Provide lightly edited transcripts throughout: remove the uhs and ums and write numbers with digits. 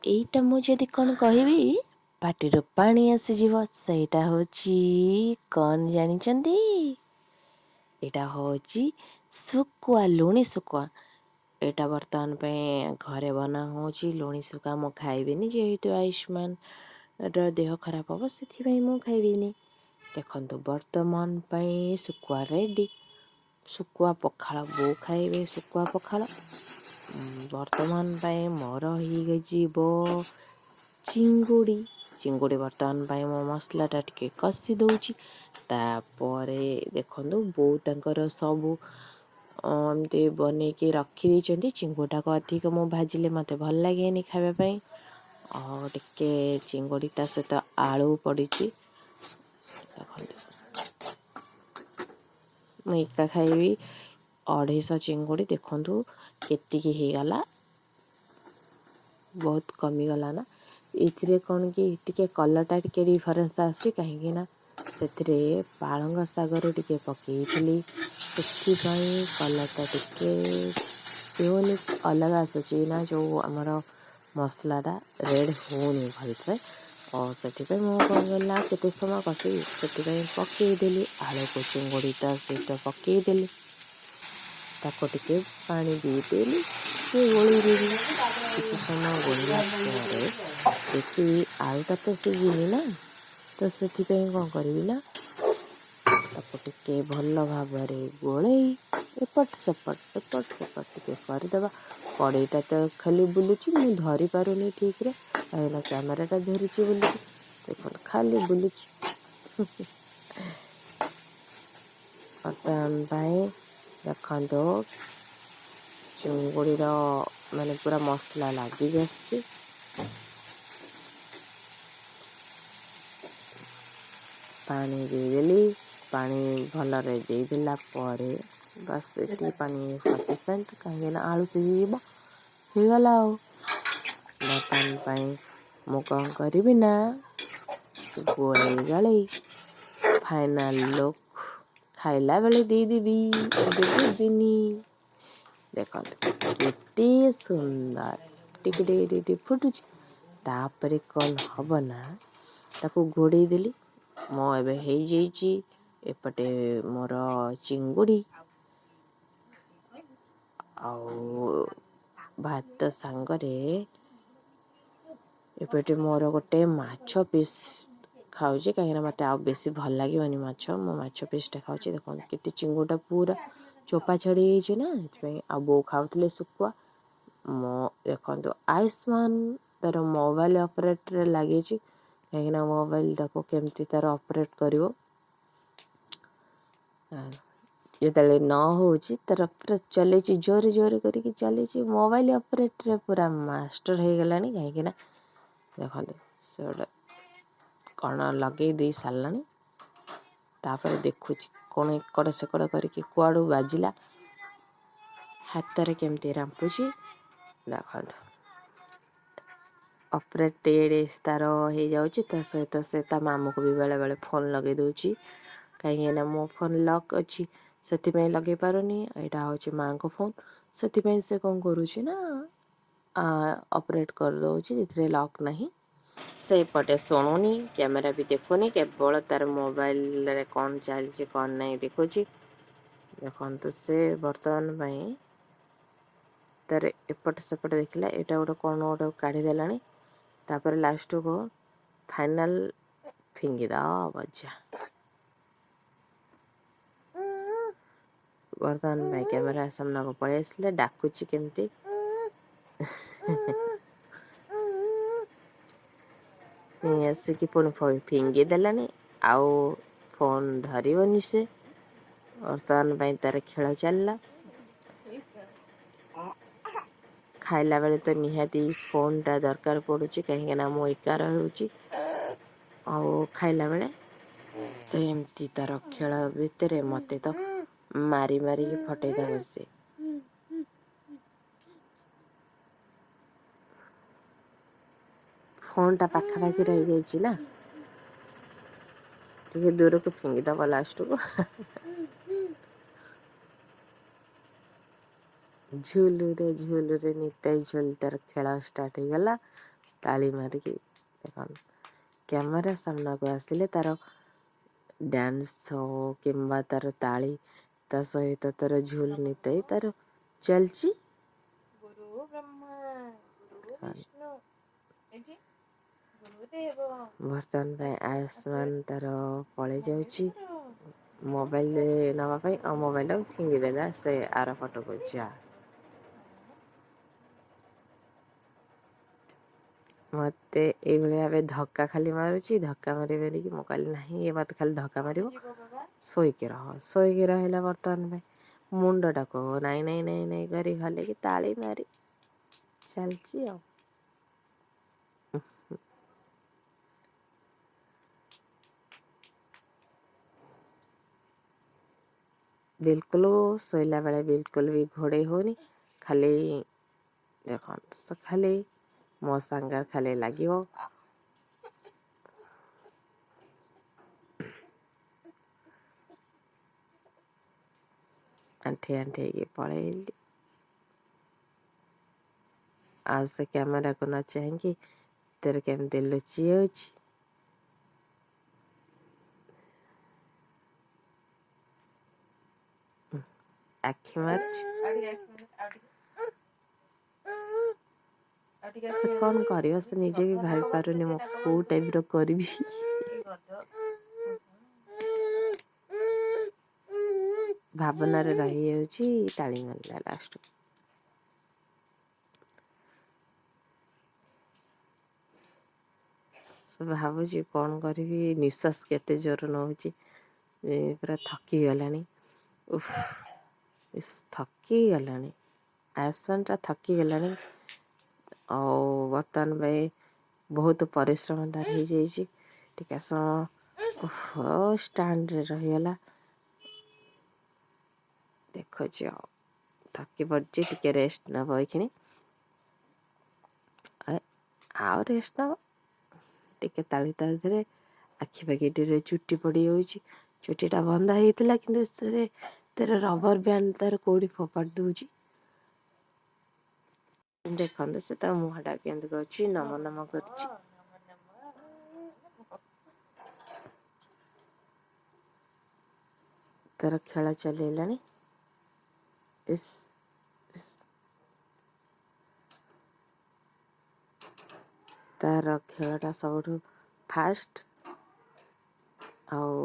ଏଇଟା ମୁଁ ଯଦି କ'ଣ କହିବି, ପାଟିରୁ ପାଣି ଆସିଯିବ। ସେଇଟା ହେଉଛି କ'ଣ ଜାଣିଛନ୍ତି? ଏଇଟା ହେଉଛି ଶୁଖୁଆ, ଲୁଣି ଶୁଖୁଆ। ଏଇଟା ବର୍ତ୍ତମାନ ପାଇଁ ଘରେ ବନା ହେଉଛି। ଲୁଣି ଶୁଖୁଆ ମୁଁ ଖାଇବିନି, ଯେହେତୁ ଆୟୁଷ୍ମାନର ଦେହ ଖରାପ ହେବ, ସେଥିପାଇଁ ମୁଁ ଖାଇବିନି। ଦେଖନ୍ତୁ, ବର୍ତ୍ତମାନ ପାଇଁ ଶୁଖୁଆ ରେଡ଼ି। ଶୁଖୁଆ ପଖାଳ ବୋଉ ଖାଇବେ, ଶୁଖୁଆ ପଖାଳ। ବର୍ତ୍ତମାନ ପାଇଁ ମୋର ହେଇଯିବ ଚିଙ୍ଗୁଡ଼ି। ଚିଙ୍ଗୁଡ଼ି ବର୍ତ୍ତମାନ ପାଇଁ ମୁଁ ମସଲାଟା ଟିକେ କଷି ଦେଉଛି। ତାପରେ ଦେଖନ୍ତୁ, ବୋଉ ତାଙ୍କର ସବୁ ଏମିତି ବନେଇକି ରଖିଦେଇଛନ୍ତି। ଚିଙ୍ଗୁଡ଼ିଟାକୁ ଅଧିକ ମୁଁ ଭାଜିଲେ ମୋତେ ଭଲ ଲାଗେନି ଖାଇବା ପାଇଁ। ଆଉ ଟିକେ ଚିଙ୍ଗୁଡ଼ି, ତା ସହିତ ଆଳୁ ପଡ଼ିଛି। ଦେଖନ୍ତୁ, ମୁଁ ଏକା ଖାଇବି 250 ଚିଙ୍ଗୁଡ଼ି। ଦେଖନ୍ତୁ କେତିକି ହେଇଗଲା, ବହୁତ କମିଗଲା ନା? ଏଥିରେ କ'ଣ କି ଟିକେ କଲର୍ଟା ଟିକେ ଡିଫରେନ୍ସ ଆସୁଛି, କାହିଁକି ନା ସେଥିରେ ପାଳଙ୍ଗ ଶାଗରୁ ଟିକେ ପକେଇଥିଲି, ସେଥିପାଇଁ କଲର୍ଟା ଟିକେ ୟୁନିକ୍ ଅଲଗା ଆସୁଛି ନା। ଯେଉଁ ଆମର ମସଲାଟା ରେଡ଼୍ ହେଉନି ଭଲସେ, ଆଉ ସେଥିପାଇଁ ମୁଁ କ'ଣ କଲି, କେତେ ସମୟ କଷିବି, ସେଥିପାଇଁ ପକେଇଦେଲି ଆଳୁକୁ, ଚିଙ୍ଗୁଡ଼ି ତା ସହିତ ପକେଇଦେଲି। ତାକୁ ଟିକେ ପାଣି ଦେଇଦେଲି, ଟିକେ ଗୋଳେଇ ଦେବି। କିଛି ସମୟ ଗୋଳିଲା ପରେ ଦେଖିବି ଆଳୁଟା ତ ସିଝିନି ନା, ତ ସେଥିପାଇଁ କ'ଣ କରିବି ନା ତାକୁ ଟିକେ ଭଲ ଭାବରେ ଗୋଳେଇ ଏପଟ ସେପଟ ଏପଟ ସେପଟ ଟିକେ କରିଦେବା। କଡ଼େଇଟା ତ ଖାଲି ବୁଲୁଛି, ମୁଁ ଧରିପାରୁନି ଠିକ୍ରେ, କାହିଁକିନା କ୍ୟାମେରାଟା ଧରିଛି ବୋଲିକି। ଦେଖନ୍ତୁ, ଖାଲି ବୁଲୁଛି। ବର୍ତ୍ତମାନ ପାଇଁ ଦେଖନ୍ତୁ, ଚିଙ୍ଗୁଡ଼ିର ମାନେ ପୁରା ମସଲା ଲାଗିକି ଆସିଛି। ପାଣି ଦେଇଦେଲି। ପାଣି ଭଲରେ ଦେଇଦେଲା ପରେ ବାସ୍, ଏତିକି ପାଣି ସଫିସିଏଣ୍ଟ, କାହିଁକିନା ଆଳୁ ସିଝିଯିବ। ହେଇଗଲା। ଆଉ ବର୍ତ୍ତମାନ ପାଇଁ ମୁଁ କ'ଣ କରିବି ନା ଗୋଳେଇ ଗାଳେଇ ଫାଇନାଲ୍ ଲୁକ୍ ଖାଇଲା ବେଳେ ଦେଇଦେବି, ଏବେ ଦେବିନି। ଦେଖନ୍ତୁ କେତେ ସୁନ୍ଦର ଟିକେ ଟିକେ ଟିକେ ଟିକେ ଫୁଟୁଛି। ତାପରେ କ'ଣ ହବ ନା ତାକୁ ଘୋଡ଼େଇ ଦେଲି ମୁଁ। ଏବେ ହେଇଯାଇଛି ଏପଟେ ମୋର ଚିଙ୍ଗୁଡ଼ି ଆଉ ଭାତ ସାଙ୍ଗରେ। ଏପଟେ ମୋର ଗୋଟେ ମାଛ ପିସ୍ ଖାଉଛି, କାହିଁକିନା ମୋତେ ଆଉ ବେଶୀ ଭଲ ଲାଗିବନି ମାଛ। ମୁଁ ମାଛ ପିସ୍ଟା ଖାଉଛି। ଦେଖନ୍ତୁ କେତେ ଚିଙ୍ଗୁଡ଼ିଟା ପୁରା ଚୋପା ଛାଡ଼ି ହେଇଛି ନା, ସେଥିପାଇଁ। ଆଉ ବୋଉ ଖାଉଥିଲେ ଶୁଖୁଆ। ମୋ ଦେଖନ୍ତୁ, ଆୟୁଷ୍ମାନ ତାର ମୋବାଇଲ ଅପରେଟରେ ଲାଗିଛି, କାହିଁକିନା ମୋବାଇଲଟାକୁ କେମିତି ତାର ଅପରେଟ୍ କରିବ। ଯେତେବେଳେ ନ ହେଉଛି, ତାର ପୁରା ଚଲେଇଛି, ଜୋରେ ଜୋରେ କରିକି ଚାଲିଛି। ମୋବାଇଲ ଅପରେଟରେ ପୁରା ମାଷ୍ଟର ହେଇଗଲାଣି, କାହିଁକିନା ଦେଖନ୍ତୁ, ସେ ଗୋଟେ କ'ଣ ଲଗେଇ ଦେଇ ସାରିଲାଣି। ତାପରେ ଦେଖୁଛି କ'ଣ ଏକଡ଼ ସେକଡ଼ କରିକି, କୁଆଡ଼ୁ ବାଜିଲା, ହାତରେ କେମିତି ରାମ୍ପୁଛି ଦେଖନ୍ତୁ। ଅପରେଟ୍ ଟିକେ ତାର ହେଇଯାଉଛି। ତା ସହିତ ସେ ତା ମାମୁଁକୁ ବି ବେଳେବେଳେ ଫୋନ୍ ଲଗେଇ ଦେଉଛି, କାହିଁକିନା ମୋ ଫୋନ୍ ଲକ୍ ଅଛି, ସେଥିପାଇଁ ଲଗେଇ ପାରୁନି। ଏଇଟା ହେଉଛି ମାଆଙ୍କ ଫୋନ୍, ସେଥିପାଇଁ ସେ କ'ଣ କରୁଛି ନା ଅପରେଟ୍ କରିଦେଉଛି, ସେଥିରେ ଲକ୍ ନାହିଁ। ସେଇପଟେ ଶୁଣୁନି, କ୍ୟାମେରା ବି ଦେଖୁନି, କେବଳ ତାର ମୋବାଇଲରେ କ'ଣ ଚାଲିଛି କ'ଣ ନାହିଁ ଦେଖୁଛି। ଦେଖନ୍ତୁ, ସେ ବର୍ତ୍ତମାନ ପାଇଁ ତାର ଏପଟ ସେପଟ ଦେଖିଲା, ଏଇଟା ଗୋଟେ କ'ଣ ଗୋଟେ କାଢ଼ିଦେଲାଣି। ତାପରେ ଲାଷ୍ଟକୁ ଫାଇନାଲ ଫିଙ୍ଗିଦେବ ଯା। ବର୍ତ୍ତମାନ ପାଇଁ କ୍ୟାମେରା ସାମ୍ନାକୁ ପଳେଇ ଆସିଲେ, ଡାକୁଛି କେମିତି। ଆସିକି ପୁଣି ଫିଙ୍ଗି ଦେଲାଣି, ଆଉ ଫୋନ୍ ଧରିବନି ସେ। ବର୍ତ୍ତମାନ ପାଇଁ ତାର ଖେଳ ଚାଲିଲା। ଖାଇଲା ବେଳେ ତ ନିହାତି ଫୋନ୍ଟା ଦରକାର ପଡ଼ୁଛି, କାହିଁକିନା ମୁଁ ଏକା ରହୁଛି। ଆଉ ଖାଇଲା ବେଳେ ସେ ଏମିତି ତାର ଖେଳ ଭିତରେ ମୋତେ ତ ମାରି ମାରିକି ଫଟେଇଦେବ ସେ। ଫୋନ୍ଟା ପାଖାପାଖି ରହିଯାଇଛି ନା, ଟିକେ ଦୂରକୁ ଫିଙ୍ଗିଦେବ ଲାଷ୍ଟକୁ। ଝୁଲୁରେ ଝୁଲୁରେ ନିତାଇ ଝୁଲ ତାର ଖେଳ ଷ୍ଟାର୍ଟ ହେଇଗଲା। ତାଳି ମାରିକି ଦେଖନ୍ତୁ, କ୍ୟାମେରା ସାମ୍ନାକୁ ଆସିଲେ ତାର ଡ୍ୟାନ୍ସ ହଉ କିମ୍ବା ତାର ତାଳି, ତା ସହିତ ତାର ଝୁଲ ନମୋ ନିତାଇ ନମୋ। ତାର ଚାଲିଛି। ଗୁରୁ ବ୍ରହ୍ମା ଗୁରୁ ବିଷ୍ଣୁ, ଏଇଠି ଗୁରୁଦେବ ବର୍ତ୍ତମାନ ପାଇଁ ମହେଶ୍ୱର। ଆୟୁଷ୍ମାନ ଆସିବେ ତାର ପଳେଇ ଯାଉଛି ମହେଶ୍ୱର। ମୋବାଇଲ ନେବା ପାଇଁ, ଆଉ ମୋବାଇଲଟାକୁ ଫିଙ୍ଗିଦେଲା ସେ ଆର ପଟକୁ। ଯା, ମୋତେ ଏଇଭଳି ଭାବେ ଧକ୍କା ଖାଲି ମାରୁଛି। ଧକ୍କା ମାରି ମାରିକି ମୁଁ କହିଲି, ନାହିଁ, ଇଏ ମୋତେ ଖାଲି ଧକ୍କା କୋଉଠି ମାରିବ, ଯିବ ବାବା? ଶୋଇକି ରହ। ଶୋଇକି ରହିଲା। ବର୍ତ୍ତମାନ ପାଇଁ ମୁଣ୍ଡଟାକୁ ନାଇଁ ନାଇଁ ନାଇଁ ନାଇଁ କରି ହଲେଇକି ତାଳି ମାରି ଚାଲିଛି। ଆଉ ବିଲକୁଲ ଶୋଇଲା ବେଳେ ବିଲକୁଲ ବି ଘୋଡ଼େଇ ହେଉନି। ଖାଲି ଦେଖନ୍ତୁ, ଖାଲି ମୋ ସାଙ୍ଗରେ ଖାଲି ଲାଗିବ। ଆଣ୍ଠେଇ ଆଣ୍ଠେଇକି ପଳେଇଲି। ଆଉ ସେ କ୍ୟାମେରାକୁ ନ ଚାହିଁକି ତାର କେମିତି ଲୁଚି ଯାଉଛି। ଆଖି ମାରୁଛି। ଆଉ ଟିକେ ଆଖି ମାର, ଆଉ ଟିକେ, ଆଉ ଟିକେ ଆଖି ସେ ମାରିଦେ। କ'ଣ କରିବ ସେ ନିଜେ ଗଧ ବି ନାକ ଭାବିପାରୁନି, ବନ୍ଦ କରିଦେ, ମୁଁ ନାକ କେଉଁ ବନ୍ଦ କରିଦେ। ଟାଇପ୍ର କରିବି। ଏଇ ଗଧ। ଭାବନାରେ ରହିଯାଉଛି। ତାଳି ମାରିଲା ଲାଷ୍ଟକୁ। ସେ ଭାବୁଛି କ'ଣ କରିବି। ନିଶ୍ୱାସ କେତେ ଜୋର ନେଉଛି, ପୁରା ଥକି ଗଲାଣି। ଉଫ୍, ଥକି ଗଲାଣି, ଆୟୁଷ୍ମାନଟା ଥକି ଗଲାଣି। ଆଉ ବର୍ତ୍ତମାନ ପାଇଁ ବହୁତ ପରିଶ୍ରମ ତାର ହେଇଯାଇଛି। ଟିକେ ସମୟ ଷ୍ଟାଣ୍ଡରେ ରହିଗଲା। ଦେଖୁଛି, ଆଉ ଥକି ପଡ଼ିଛି, ଟିକେ ରେଷ୍ଟ ନେବ ଏଇଖିଣି। ଆଉ ରେଷ୍ଟ ନେବ ଟିକେ। ତାଳି ତା ଦେହରେ ଆଖି ପାଖି ଟିକେ ଚୁଟି ପଡ଼ିଯାଉଛି। ଚୁଟିଟା ବନ୍ଧା ହେଇଥିଲା, କିନ୍ତୁ ସେଥିରେ ତାର ରବର ବ୍ୟାଣ୍ଡ ତାର କେଉଁଠି ଫୋପାଡ଼ି ଦେଉଛି। ଦେଖନ୍ତୁ, ସେ ତା ମୁହଁଟା କେମିତି କରୁଛି, ନମ ନମ ନମ ନମ କରୁଛି। ନମ ନମ ନମ ନମ। ତାର ଖେଳ ଚଲେଇଲାଣି। ଇସ୍, ତାର ଖେଳଟା ସବୁଠୁ ଫାଷ୍ଟ। ଆଉ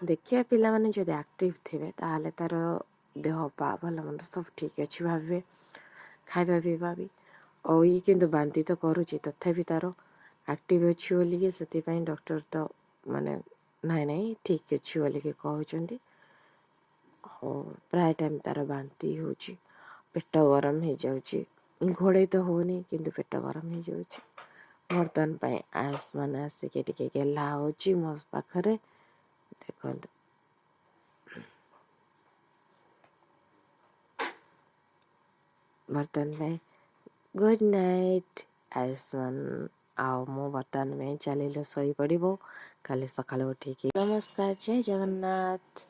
ଦେଖିବା, ପିଲାମାନେ ଯଦି ଆକ୍ଟିଭ୍ ଥିବେ ତାହେଲେ ତାର ଦେହ ପା ଭଲ ମନ୍ଦ ସବୁ ଠିକ୍ ଅଛି ଭାବିବେ, ଖାଇବା ପିଇବା ବି। ଆଉ ଇଏ କିନ୍ତୁ ବାନ୍ତି ତ କରୁଛି, ତଥାପି ତାର ଆକ୍ଟିଭ୍ ଅଛି ବୋଲିକି ସେଥିପାଇଁ ଡକ୍ଟର ତ ମାନେ ନାଇଁ ନାଇଁ ଠିକ୍ ଅଛି ବୋଲିକି କହୁଛନ୍ତି। ହଉ, ପ୍ରାୟ ଟାଇମ୍ ତାର ବାନ୍ତି ହେଉଛି, ପେଟ ଗରମ ହେଇଯାଉଛି। ଘୋଡ଼େଇ ତ ହେଉନି, କିନ୍ତୁ ପେଟ ଗରମ ହେଇଯାଉଛି। ବର୍ତ୍ତମାନ ପାଇଁ ଆୟୁଷ୍ମାନ ଆସିକି ଟିକେ ଗେହ୍ଲା ହେଉଛି ମୋ ପାଖରେ। ଦେଖନ୍ତୁ, ବର୍ତ୍ତମାନ ପାଇଁ ଗୁଡ୍ ନାଇଟ୍ ଆୟୁଷ୍ମାନ। ଆଉ ମୁଁ ବର୍ତ୍ତମାନ ପାଇଁ ଚାଲିଲୁ, ଶୋଇପଡ଼ିବୁ। କାଲି ସକାଳୁ ଉଠିକି। ନମସ୍କାର, ଜୟ ଜଗନ୍ନାଥ।